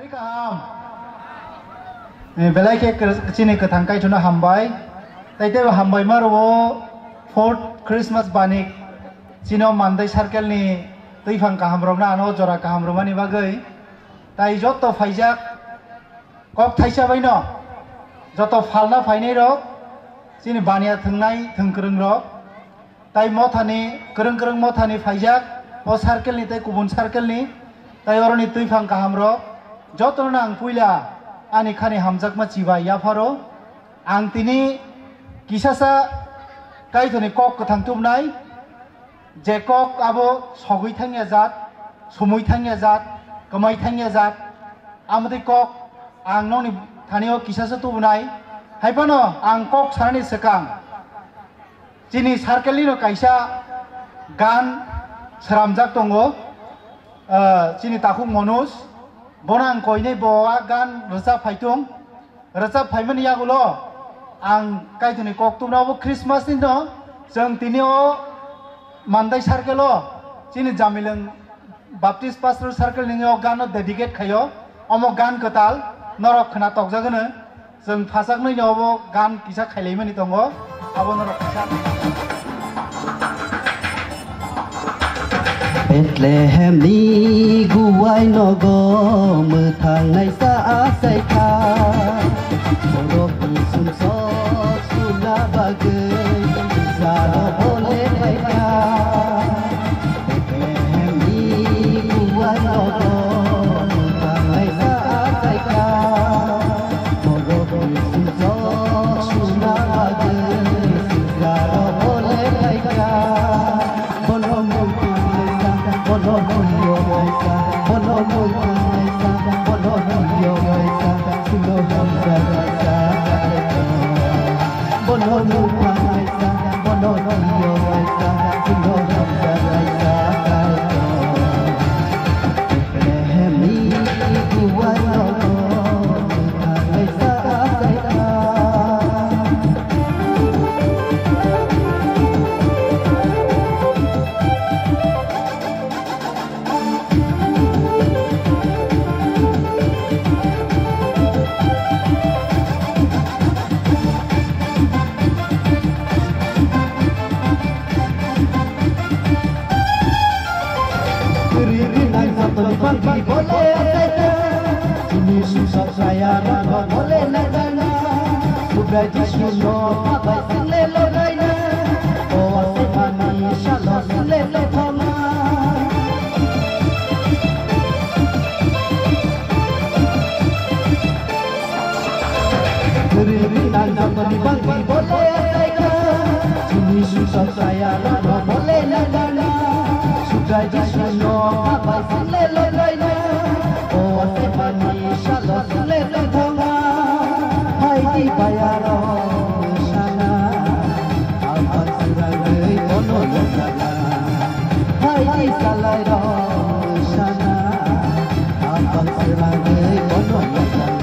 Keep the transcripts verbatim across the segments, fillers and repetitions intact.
Kaham. Eh, belai khe kr-, chini kwthang Kaitorno hambai. Tai teibo hambai ma rwo fourth Christmas banik. Chino Mandai circle ni twiphang kaham rokno ano jora kaham rwmani bagwi. Tai joto phaijak kok thaisa baino joto phalna phainai rok, chini baniya thwngnai thwngkwrwng rok. Tai mothani, kwrwng kwrwng mothani phaijak, o circle ni tei kubun circle ni, tai oroni twiphang kaham rok, jotono ang puila ani khani hamjakma chibai yapharo. Ang tini kisasa Kaitorni kok kwthang tubnai, je kok abo sogwi thangya jat, sumui thangya jat, kwmai thangya jat, amotwi kok ang nokni thani o kisasa tubunai, hai phano ang kok sanani swkang. Chini circle ni no kaisa gan sramjak tongo, ah, chini takhuk Manoj, bono ang koinai bo a gan rwchap phaitung, rwchap phaimani yagulo ang Kaitorni kok tubna obo Christmas ni no chwng tini o Mandai circle o chini Jamileng Baptist Pastoral Circle ni o gan no dedicate khaio, omo gan kwtal norok khna tokjak hwno. Chwng phasaknwi no obo gan kisa khailaimani tongo, abo norok kisa. Bethlehem ni guai nogo mwthang naisa achaikha, borok bwswng sok suna bagwi jaro bole phaikha. Bono mwthang laisa, bono thwiyo laisa, bono hamjak laisa, Kaitor. Bethlehemni guai nogo mwthang laisa, Kaitor. Riri nai jotoni bangbi bole achaikha, chini sumsok saya rano bole naikha. Subrai Jisu no pabai single logaina, o aswk mani salo single logaina. Riri nai jotoni bangbi bole achaikha, chini sumsok saya rano bole naikha. Subrai Jisu no pabai single logaina, o aswk mani salo single logaina. Hai di bayaro sana, abang siragwi bono logaina. Hai di salai rok sana, abang siragwi bono logaina.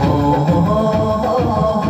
Oh, oh, oh, oh, oh.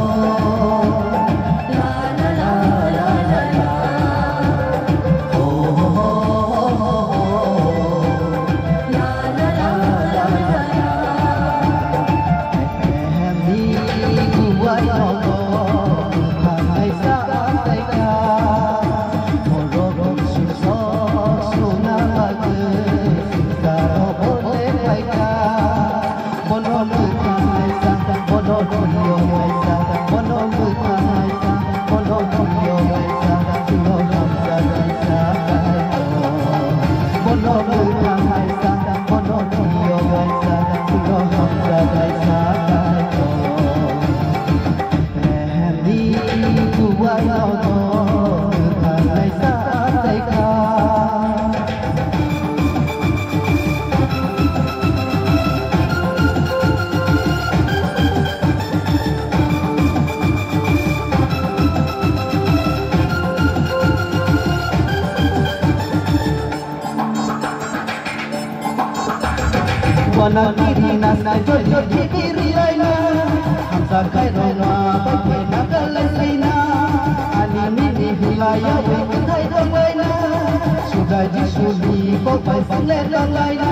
Bono mwthang laisa, bono thwiyo laisa, bono mwthang laisa, bono thwiyo laisa, chwngno hamjak laisa Kaitor. Bono mwthang laisa, bono thwiyo laisa, chwngno hamjak laisa Kaitor. Bethlehemni guai nogo mwthang laisa achaikha. Wana kiri nasna joi kiri laina, hamsa kai rona bai khe nagal laina, ani nini hulaya bai kuthai rong laina, Subrai Jisu ni kok bai single rong laina.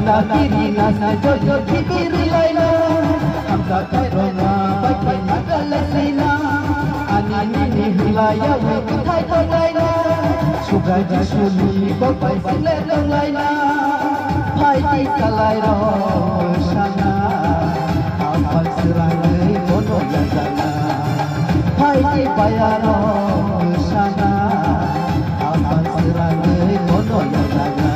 Tiri nasa jojo kibiri laina, hamsa khairona bai bai magal laina. Ani nini hulaya wi kuthai tonglaina, sugai jisuni kok bai single tonglaina. Phai ki salai ro sana, aphal sirangwi bono yajana. Phai ki paya ro sana, aphal sirangwi bono yajana.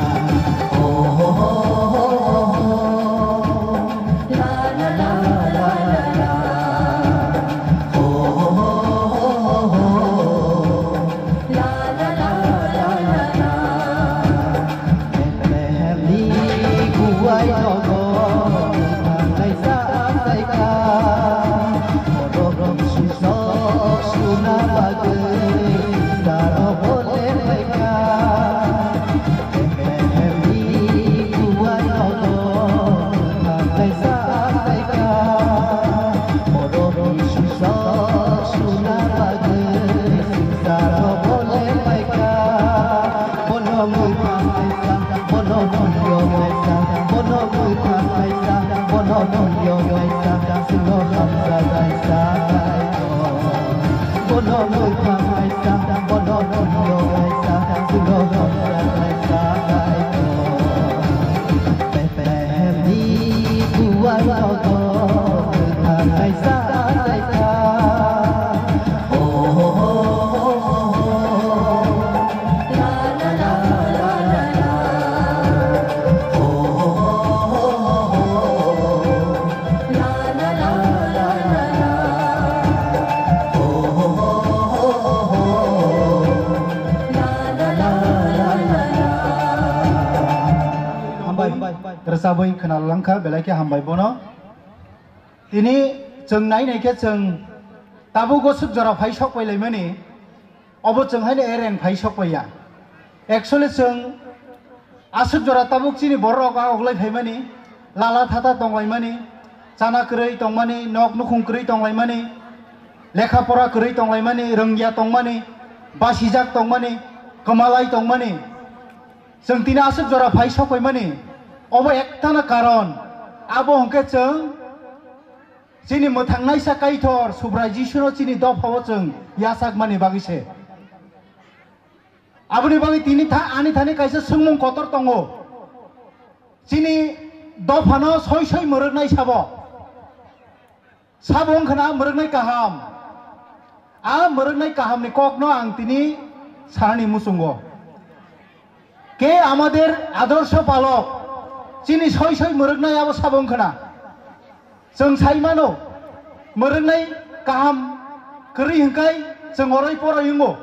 Hambai. Rwchapwi khwna langkha, belai khe hambai bono. Tini chwng nai nai khe chwng tabuk aswk jora phai sok pai laimani, obo chwng haino ereng phai sok pai ya. Actually chwng aswk jora tabuk chini borok rok a oglai phaimani, lala thata tong laimani, chana kwrwi tong mani, nok nukhung kwrwi tong laimani, lekha pora kwrwi tong laimani, rwngya tong mani, basijak tong mani, kwmalai tong mani. Chwng tini aswk jora phai sok pai mani, obo ektana karon, abo hwnkhe chwng chini mwthangnaisa Kaitor Subrai Jisuno chini dophao chwng yachak mani bagwi se. Aboni bagwi tini tha-, ani thani kaisa swngmung kotor tongo. Chini dophano soi soi mwrwknai sabo. Sabo wngkha na mwrwknai kaham. A mwrwknai kahamni kokno ang tini sanani muchungo. Ke amader adorsho palok, chini soi soi mwrwknai abo sabo wngkha na. Chwng sai mano, mwrwknai kaham kwrwi hwnkhe chwng oroi poroi wngo.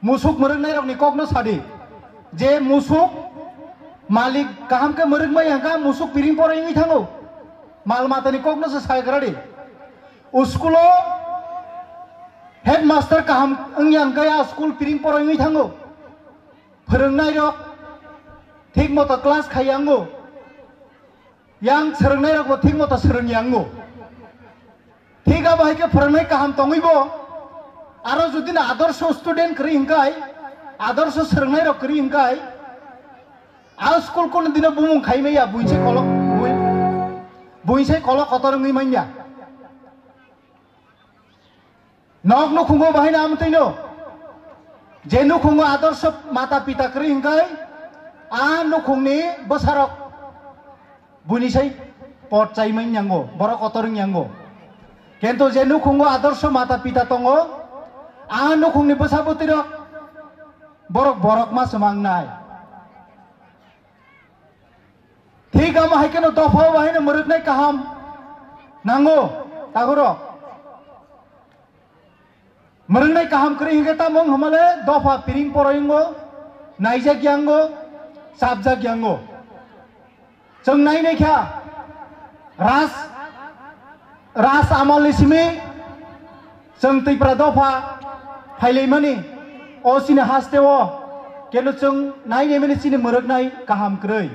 Musuk mwrwknairokni kokno sadi, je musuk malik kaham khe mwrwkmaya hwnkha musuk piring poroi wngwi thango. Mal matani kokno se saigradi. Uskulo headmaster kaham wngya hwnkhe a school piring poroi wngwi thango. Phwrwngnairok thik moto class khaiya wngo. Yang swrwngnairokbo thik moto swrwngya wngo. Thik abo hai khe phwrwngnai kaham tongwi bo, aro jodi no adorsho student kwrwi hwnkhe, adorsho swrwngnairok kwrwi hwnkhe, a school kunu dino bumung khai maya, buisai kolok, bui-, buisai kolok kotor wngwi manya. Nok nukhungo bahai no amtwino, je nukhungo adorsho mata pita kwrwi hwnkhe, a nukhungni bwsarok buini sai pot chaimani yango, borok kotor wngyango. Kento je nukhungo adorsho mata pita tongo, a nukhungni bwsa bwtwirok borok borok ma swmangnai. Thik amo hai kheno dophao bahai no mwrwknai kaham nango, tagurok. Mwrwknai kaham kwrwi hwnkhe tamo wng hwnmale dopha piring poroi wngo, naijak ya wngo, chapjak ya wngo. Chwng nai nai kha, ras, ras amal ni simi chwng Twipra dopha phailaimani, o chini haste o keno chwng nai nai mani chini mwrwknai kaham kwrwi.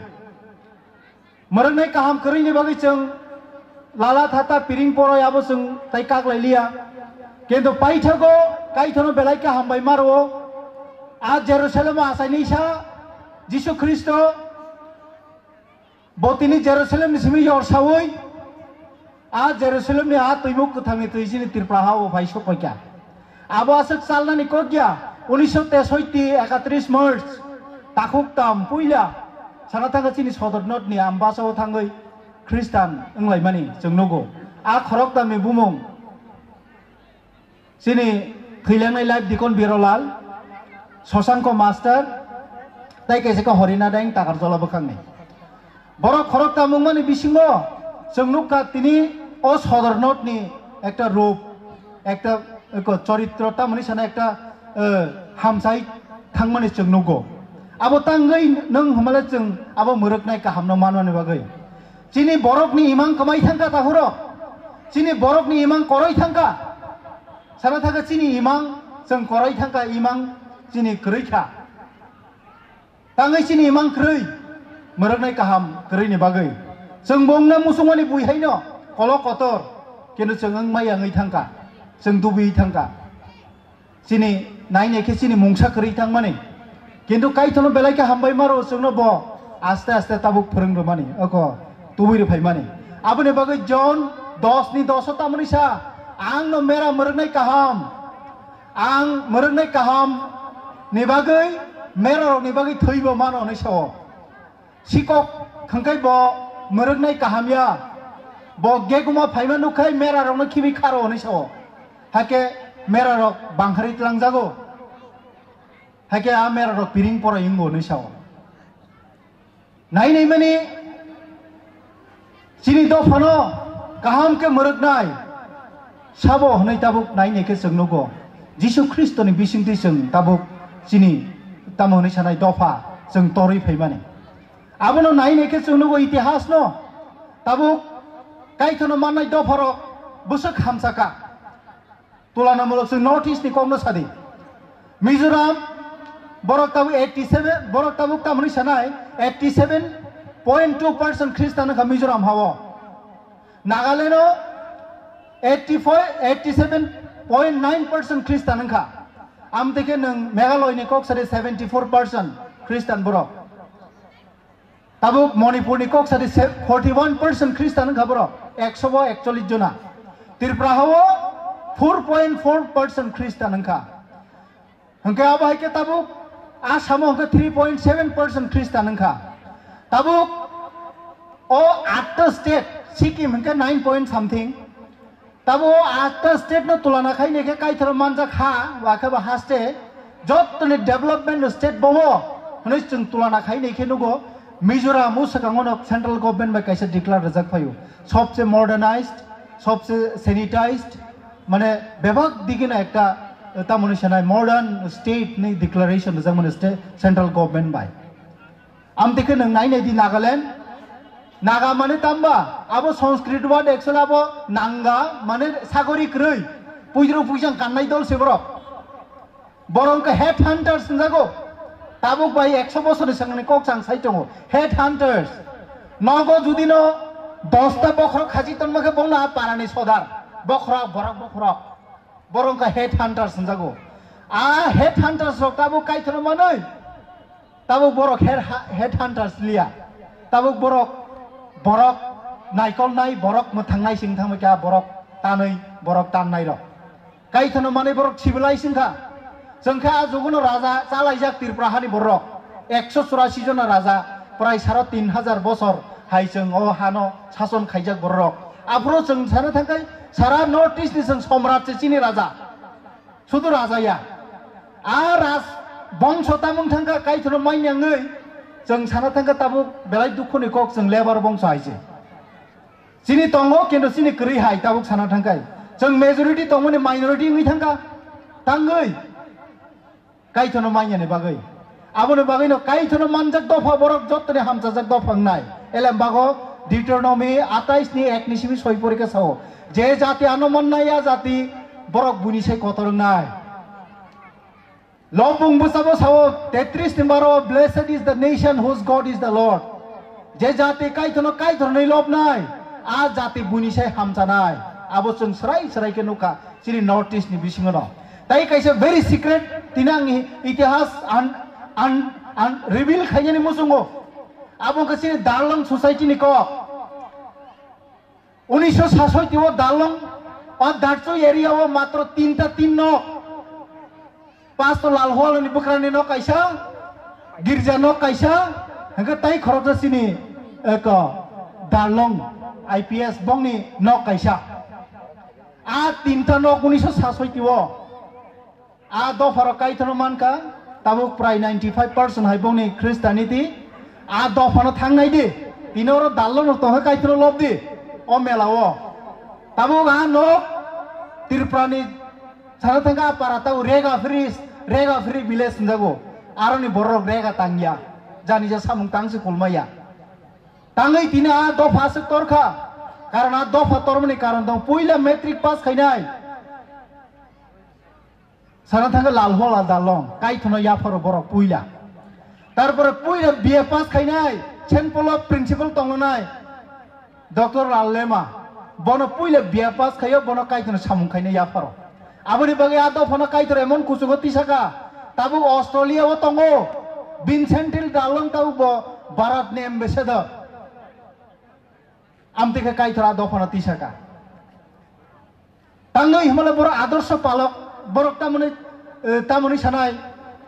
Mwrwknai kaham kwrwini bagwi chwng lala thata piring poroi abo chwng tai kak lai liya. Kintu paithago Kaitorno belai khe hambai ma rwo. A Jerusalem o achainai sa Jisu Khristo Bo tini Jerusalemni simi yorsawi, a Jerusalemni a twimuk kwthangni twi chini Tripura ha-o phai sokphaikha. Abo aswk chalnani kok ya, unisho tesoiti ekatris March, takhuk tam puila, sana thangkha chini Sodor Northni Ambasao thangwi Khristan wnglaimani chwng nugo. A khoroktamni bumung, chini thwilangnai life Dikon Birolal, Shashanko Master, tei kaisa khe Horina Deng Takarjola bwkhakni. Borok khoroktam wngmani bisingo chwng nukha tini o Sodor Northni ekta rup, ekta, eko, choritro, tamoni sana ekta, eh, hamsai thangmani chwng nugo. Abo tangwi nwng hwnmale chwng abo mwrwknai kahamno manmani bagwi. Chini borokni imang kwmai thangkha tahuro. Chini borokni imang koroi thangkha. Sana thangkha chini imang chwng koroi thangkha, imang chini kwrwi kha. Tangwi chini imang kwrwi, mwrwknai kaham kwrwini bagwi. Chwng bo wngna musungmani bui haino kolok kotor, kintu chwng wngmai wngwi thangkha, chwng dubui thangkha. Chini nainai khe chini mungsa kwrwi thangmani. Kintu Kaitorno belai khe hambai maro chwngno bo aste aste tabuk phwrwng rwmani, oko tubui rwphaimani. Aboni bagwi John dos ni dos o tamoni sa, "Ang no mera mwrwknai kaham, ang mwrwknai kaham ni bagwi mera rok ni bagwi thwibo mano," hinwi sao. Sikok hwnkhe bo mwrwknai kaham ya, bo geguma phaima nukkhai mera rokno khibi kharo hinwi sao. Hakhe mera rok bangkhari tlangjago. Hakhe a mera rok piring porai wngo hinwi sao. Nai nai mani chini dophano kaham khe mwrwknai sabo hinwi tabuk nai nai khe chwng nugo. Jisu Khristoni bisingtwi chwng tabuk chini tamo hinwi sanai dopha chwng torwi phaimani. Abono nai nai khe chwng nugo itihasno tabuk Kaitorno mannai dopharok bwswk hamsakha. Tulanamulok chwng North East ni kokno sadi. Mizoram borok tabuk eighty seven, borok tabuk tamoni sanai eighty seven point two percent Khristan wngkha Mizoram hao. Nagaland o eighty four, eighty seven point nine percent Khristan wngkha. Amtwi khe nwng Meghalaya ni kok sadi seventy four percent Khristan borok. Tabuk Manipur ni kok sadi se-, forty one percent Khristan wngkha borok, ekso bo ekchollish jona. Tripura hao four point four percent Khristan wngkha. Hwnkhe abo hai khe tabuk Assam o hwnkhe three point seven percent Khristan wngkha. Tabuk o atta state, Sikkim hwnkhe nine point something, tabo atta state no tulana khai nai khe Kaitor manjak ha, wa khe ba haste jottoni development state bomo hwnwi chwng tulana khai nai khe nugo. Mizoram o swkango no central government bai kaisa declare rwjak phaio, sobse modernized, sobse sanitized, mane bebak digino ekta, eh, tamoni sanai modern state ni declaration rwjak mani state central government bai. Amtwi khe nwng nai nai di Nagaland. Naga mane tamba, abo Sanskrit word actually abo nanga mane sagori kwrwi, puidru puijang kannai dol se borok. Borok wngkha head hunters hwnjago. Tabuk bai ekso bosorni swkangni kok chang sai tongo. Head hunters. Nogo judino dosta bokhorok khachi tongma khe bono a parani sodar. Bokhorok, borok bokhorok. Borok wngkha head hunters hwnjago. A head hunters rok tabuk Kaitorno manwi. Tabuk borok head ha-, head hunters liya. Tabuk borok, borok naikolnai, borok mwthangnai sing thangma khe a borok tanwi, borok tannai rok. Kaitorno manwi borok civilized wngkha. Chwng khe a jugono raja chalaijak Tripura hani borok. Ekso churasi jona raja, prai saro tin hajar bosor hai chwng o hano sason khaijak borok. Aphuru chwng sana thangkhai sara North East ni chwng somrat se chini raja. Sudu raja ya. A raj bongso tamung thangkha Kaitorno manya wngwi chwng sana thangkha tabuk belai dukhuni kok chwng lebar bongso hai se. Chini tongo, kintu chini kwrwi hai tabuk sana thangkhai. Chwng majority tongmani minority wngwi thangkha. Tangwi. Kaitorno manyani bagwi. Aboni bagwino Kaitorno manjak dopha borok jottoni hamchajak dopha wngnai. Elem bago Deuteronomy atais ni ek ni simi soi porikha sao. Je jati ano mannai a jati borok buini sai kotor wngnai. Lobung bwsabo sao, tetris ni baro, "Blessed is the nation whose God is the Lord." Je jati Kaitorno Kaitor hinwi lobnai, a jati buini sai hamchanai. Abo chwng srai srai khe nukha chini North East ni bisingo no. Tai kaisa very secret, tini ang i-, itihas an, an, an reveal khainani muchungo. Abo wngkha chini Darlong society ni kok. Unisho sasoi tio Darlong o Darchoi area o matro tinta tin nok. Pastor Lalhual ni bwkrani nok kaisa, girja nok kaisa, hwnkhe tai khoroksa chini eko Darlong I P S bongni nok kaisa. A tinta nok unisho sasoi tio. A dopharo kaithorno mankha, tabuk prai ninety five percent hai bongni Christianity. A dophano thangnai di, tini oro Darlongno tongkha kaithorno lob di, o mela o. Tabuk a nok Tripurani sana thangkha a para tabuk Rega Free, Rega Free village hinjago. Aroni borok Rega tangya, jani ja samung tangsi kulmaya. Tangwi tini a dopha aswk torkha, karon a dopha tormani karon tong puila matric pass khainai. Sana thangkha Lalhual Darlong, kaithorno yapharo borok puila. Tarpore puila B A pass khainai, Saint Paul o principal tongnai, Doctor Lallema. Bono puila B A pass khaio, bono kaithorno samung khainai yapharo. Aboni bagwi a dophano kaithor emon kuchugo tisaka, tabuk Australia o tongo, Vincent Hill Darlong tabuk bo Bharat ni ambassador. Amtwi khe kaithor a dophano tisaka. Tangwi hwnmale borok adorsho palok, borok tamoni, eh, tamoni sanai,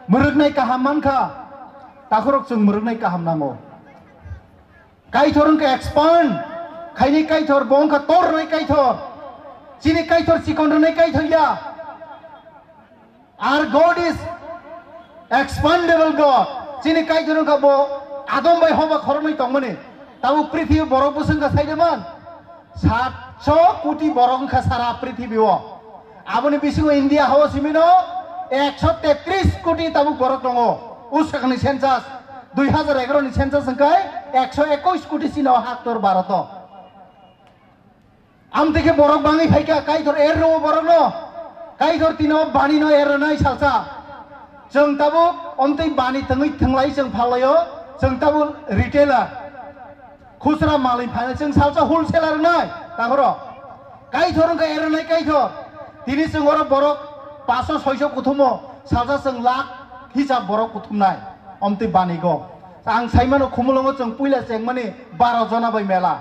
mwrwknai kaham mankha, takhorok chwng mwrwknai kaham nango. Kaithor wngkha expand khainai kaithor, bo wngkha tor rwnai kaithor, chini kaithor chikon rwnai kaithor ya. Our God is expandable God. Chini Kaitor wngkha bo adom bai hoba khoroknwi tongmani. Tabuk prithibi borok bwswk wngkha saidaman? Satso koti borok wngkha sara prithibi o. Aboni bisingo India hao simino ekso tetris koti tabuk borok tongo. Usakni census, dui hazar egaroh ni census wngkha ekso ekush koti sino haktor Bharoto. Amtwi khe borok bangwi phaikha, Kaitor er rwo borokno. Kaitor tino banino er rwnai salsa. Chwng tabuk omtwi bani thwngwi thwnglai chwng phallaio, chwng tabuk retailer. Khusra malwi phainai chwng salsa wholesaler wngnai, takhoro. Kaitor wngkha er rwnai Kaitor. Tini chwng oro borok paso soiso kuthumo, salsa chwng lakh hisab borok kuthumnai. Omtwi banigo. Ang saimano Khumulwngo chwng puila chengmani baro jona bai mela.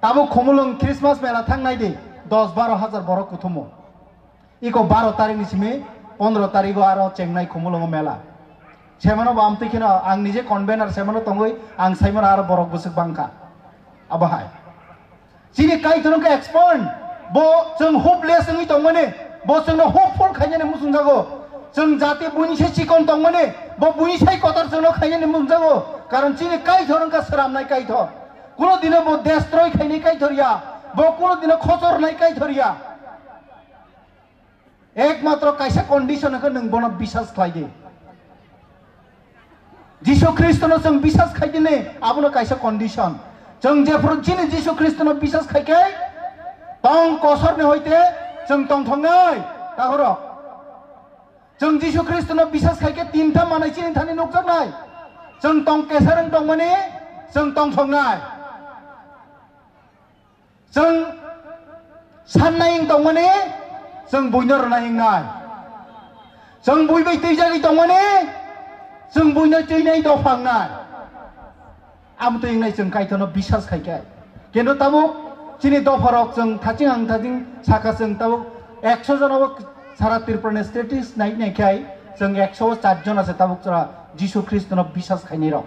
Tabuk Khumulwng Christmas mela thangnai di, dos baro hazar borok kuthumo. Iko baro tarikni simi pondro tarigo aro chengnai Khumulwngo mela. Semano bo amtwi kheno ang nije convener semano tongwi ang saimano aro borok bwswk bangkha. Abo hai. Chini Kaitor wngkha expand, bo chwng hopeless wngwi tongmani, bo chwngno hopeful khainani muchungjago. Chwng jati buini se chikon tongmani, bo buini sai kotor chwngno khainani muchungjago. Karon chini Kaitor wngkha sramnai Kaitor. Kuno dino bo destroy khainai Kaitor ya, bo kuno dino khochornai Kaitor ya. Ekmatro kaisa condition hwnkhe nwng bono bisas khlai di. Jisu Khristono chwng bisas khai di ni, abono kaisa condition. Chwng jephru chini Jisu Khristono bisas khai khe tong kosorni hoite chwng tongthoknai, takhoro. Chwng Jisu Khristono bisas khai khe tinta manai chini thani nukjaknai. Chwng tong kesarwng tongmani chwng tongthoknai. Chwng sannai wng tongmani chwng buino rwnai wngnai. Chwng bui bai twijagwi tongmani chwng buino twinai dopha wngnai. Amtwi wngnai chwng Kaitorno bisas khai khe. Kintu tabuk chini dopharok chwng thaching ang thaching sakha chwng tabuk ekso jona o sara Tripura ni statistics nai nai khai chwng ekso o char jona se tabuk chwra Jisu Khristono bisas khainai rok.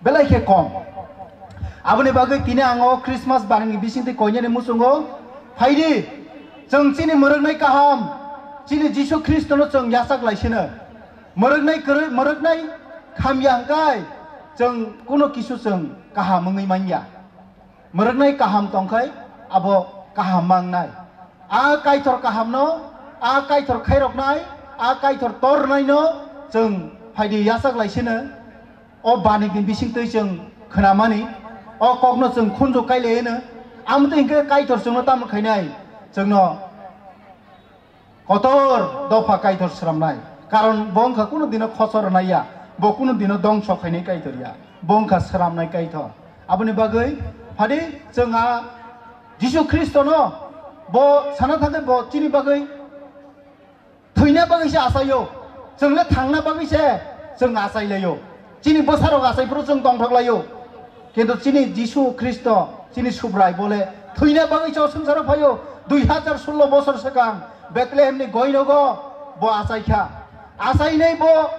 Belai khe kom. Aboni bagwi tini ang o Christmas barangni bisingtwi koinani muchungo phaidi, chwng chini mwrwknai kaham, chini Jisu Khristono chwng yachak lai sino. Mwrwknai kwrwi, mwrwknai khamya hwnkhe chwng kuno kisu chwng kaham wngwi manya. Mwrwknai kaham tongkhai abo kaham mangnai. A Kaitor kahamno, a Kaitor khairoknai, a Kaitor tornaino chwng phaidi yachak lai sino. O banikni bisingtwi chwng khnamani, o kokno chwng khunju kailai hino. Amtwi hinkhe Kaitor chwngno tamo khainai? Chwngno kotor dopha Kaitor sramnai. Karon bo wngkha kuno dino khosor rwnai ya, bo kuno dino dongso khainai Kaitor ya, bo wngkha sramnai Kaitor. Aboni bagwi phadi chwng a Jisu Khristono bo sana thangkhe bo chini bagwi thwina bagwi se achaio, chwng le thangna bagwi se chwng achai laio. Chini bwsarok achai phuru chwng tongthok laio. Kintu chini Jisu Khristo, chini Subrai bole thwina bagwi chwng swngcharo phaio. Dui hajar sullo bosor swkang Bethlehemni goinogo bo achaikha. Achainai bo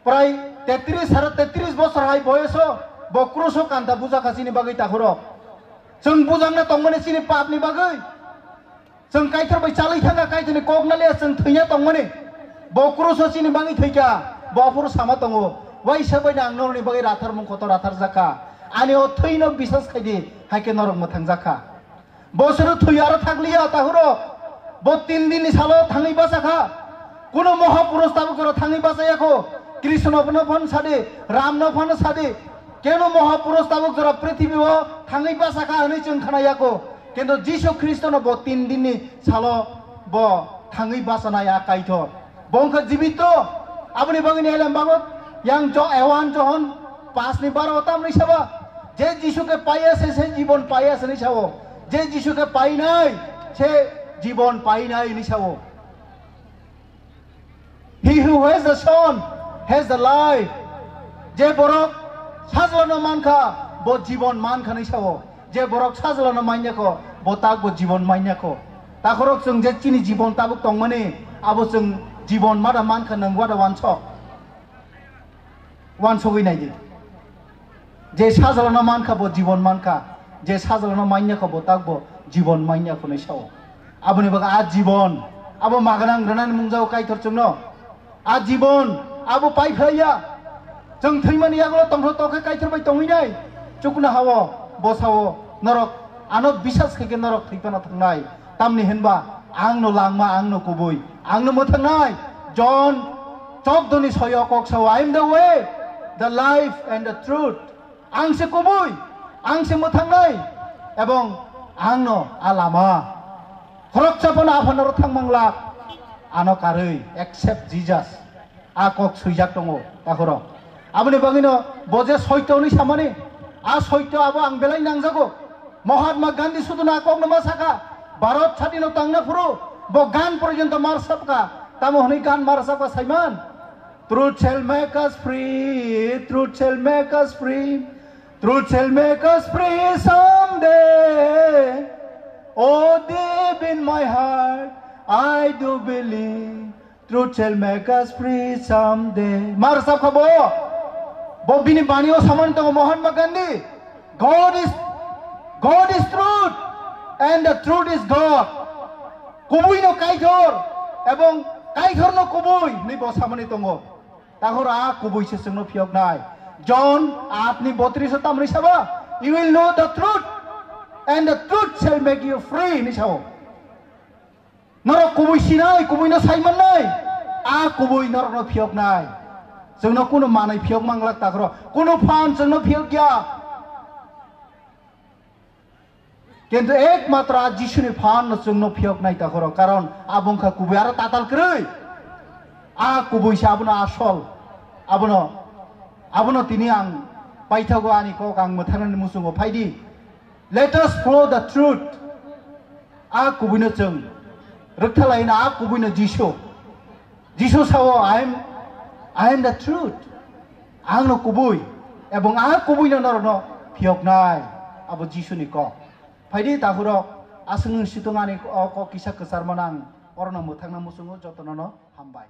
prai tetris, sare tetris bosor hai boyoso bo kruso kanta bujakha chini bagwi takhurok. Chwng bujakna tongmani chini papni bagwi. Chwng Kaitor bai chalwi thangkha, Kaitorni kok naliya chwng thwina tongmani. Bo kruso chini bagwi thwikha, bo aphuru sama tongo. Waisa baino ang norokni bagwi ratharmung kotor ratharjakha. Ani o thwino bisas khaidi, haikhe norok mwthangjakha. Bo chwngno thwi aro thakliya, takhurok. Bo tin dinni salo thangwi bachakha. Kuno mohapurush tabuk jora thangwi bachayakho. Krishno phano phano sadi, Ramno phano sadi. Keno mohapurush tabuk jora prithibi o thangwi bachakha hwnwi chwng khnayakho. Kintu Jisu Khristono bo tin dinni salo bo thangwi bachanai a Kaitor. Bo wngkha jibito. Aboni bagwini elem bagot yang Jo-, Yohan Johon pasni baro o tamni saba. Je Jisu ke paiya se, se jibon paiya se ni sao. Je Jisu ke painai, se jibon painai ni sao. He who has the Son has the life. Je borok Sajlano mankha, bo jibon mankha ni sao. Je borok Sajlano manyakho, bo tak bo jibon manyakho. Takhorok chwng je chini jibon tabuk tongmani, abo chwng jibon mada mankha nang wada wansok. Wansogwi naidi. Je Sajlano mankha, bo jibon mankha. Je Sajlano manyakho, bo tak bo jibon manyakho ni sao. Aboni bagwi a jibon, abo maganang rwnani mungjago Kaitor chwngno. A jibon, abo paiphlaiya. Chwng thwimani yagulo tongthok tokhe Kaitor bai tongwinai. Chuknohao, bosao, norok, ano bisas khaikhe norok thwiphano thangnai. Tamni hinba, angno langma, angno kubui, angno mwthangnai. John chokdoni soyo kok sao, "I am the way, the life and the truth." Ang se kubui, ang se mwthangnai, ebong angno a lama. Khoroksa phano Aphanaro thang manglak, ano karwi, except Jesus. A kok swijak tongo, takhorok. Aboni bagwino bo je soito hwnwi samani, a soito abo ang belai nangjago. Mahatma Gandhi sudu na kokno ma saka, Bharat sadino tangna phuru bo gan porjonto mar sapka, tamo hwnwi gan mar sapka saiman? Truth shall make us free, truth shall make us free, truth shall make us free someday. Oh, deep in my heart, I do believe truth shall make us free someday. Mar sapka bo, bo bini bani o samani tongo Mahatma Gandhi. God is, God is truth and the truth is God. Kubui no Kaitor ebong Kaitor no kubui ni bo samani tongo. Tahor a kubui se chwngno phiyoknai. John aat ni botris o tamni saba, "You will know the truth and the truth shall make you free" ni sao. Norok kubui sinai, kubui no sai mannai, a kubui norok no phiyoknai. Chwngno kuno manai phiyok manglak takhoro, kuno phan chwngno phiyok ya. Kintu ekmatro a Jisuni phan no chwngno phiyoknai takhoro, karon abo wngkha kubui aro tatal kwrwi. A kubui se abono asol, abono, abono tini ang paithago ani kok ang mwthangnani muchungo phaidi. Let us follow the truth. A kubuino chwng rwktha laina, a kubuino Jisu. Jisu sao, "I am, I am the truth." Ang no kubui, ebong a kubuino norokno phiyoknai. Abo Jisuni kok. Phaidi takhurok, aswk nwng situng ani o kok kisa kwcharmano ang orono mwthangna muchungo, jotono no hambai.